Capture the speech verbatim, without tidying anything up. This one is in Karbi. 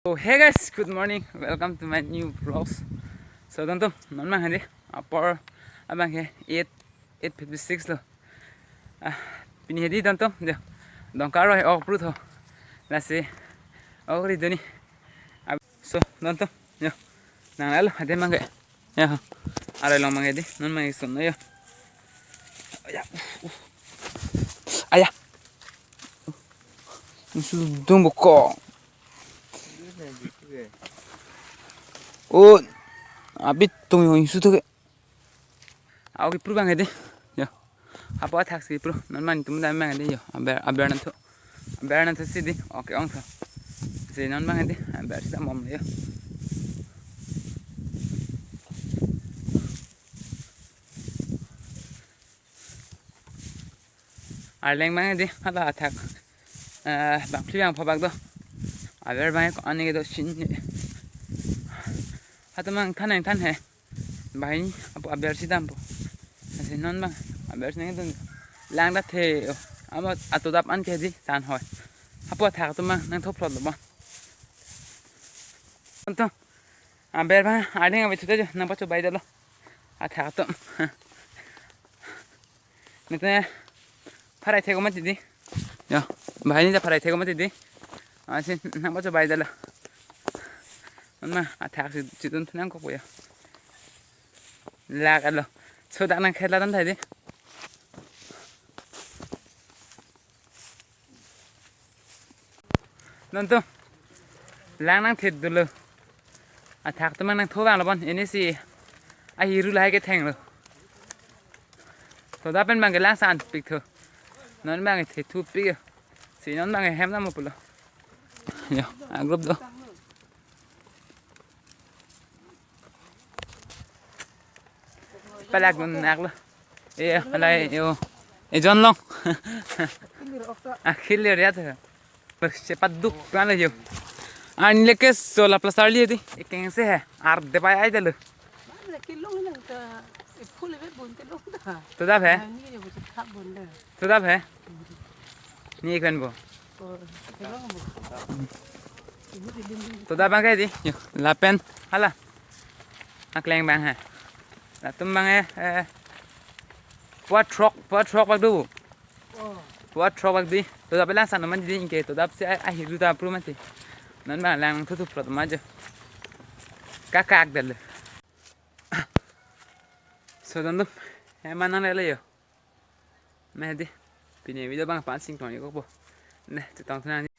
So hey guys, good morning. Welcome to my new vlogs. So don atum, non abang hedi, apor abang ke eight, eight fifty-six lo. Ah, pini hedi don atum, jo. Dongka aroi ok pru tho. Lasi ok ri duni. Ab-, so don atum, jo. Nang lalo, hadi abang ke. Ya. Aroi along abang hedi, non abang ke sun lo jo. Aya. Aya. Insu dung bokok. Oh, abit tung yo insu tu ke. Ako kipru abang hedi. Jo. Hapu athak si kipru. Non abang netum dam abang hedi jo. Aber, aber nangthu. Aber nangthu si hedi. Okay, ong tho. Si non abang hedi. Aber si dam bom jo. Arleng abang hedi, hala athak. Eh, bangphli bangpho bak do. Aber abang ko ani kedo shin. Hatum abang than nangthan he. Bahai apo aber si dampo. Lasi non abang aber si nangdun. Lang da the. Oh, amo atodap an ke hedi san hoi. Hapu athak atum abang nangthu phlot lo abang. Anto. Aber abang, ading abang chuta jo, nangpachobai dalo. Athak atum. Nete, pharai thek mati hedi. Jo, bahai ni ta pharai thek mati hedi. Lasi nangpachobai dalo. Non abang, athak si chidun thu nangkokpo jo. Lak alo. Sodak nangkhela tangte hedi. Non atum. Lang nangthet dolo. Athak atum abang nangthu abang lo bon. Ini si ahiru lahai ketheng lo. Todap pen abang ke lang sanpik tho. Non abang ke thethupik jo. Si non abang ke hem nangpo pulo. Jo, a group do. Palak dun nak lo. Eh, alai yo. Eh, John Long. Ah, khilir ya tha. Bas, sepat duk kan yo. An leke sola plus arli di. Ekeng se he. Ar de pai ai dalo. Mana kilong nang ta, eh, phul ebe bun te long ta. Todap he? Ah, ni yo, bus khap bun da. Todap he? Ni ekven bo. Oh, kilong bo. Ibu di lim lim. Todap abang ke di. Yo, lapen. Hala. Akleng abang he. Latum abang he, eh, puat throk, puat throk bak do. Oh. Puat throk bak di. Todap lang san mati di, anke todap si a, ahiru ta pru mati. Non abang lang thuthu phlot ma jo. Kakak dal. So don atum, eh, manang lele jo. Mehdi. Pini video abang pan sing tong ikokpo. Ne, chetong tha nang.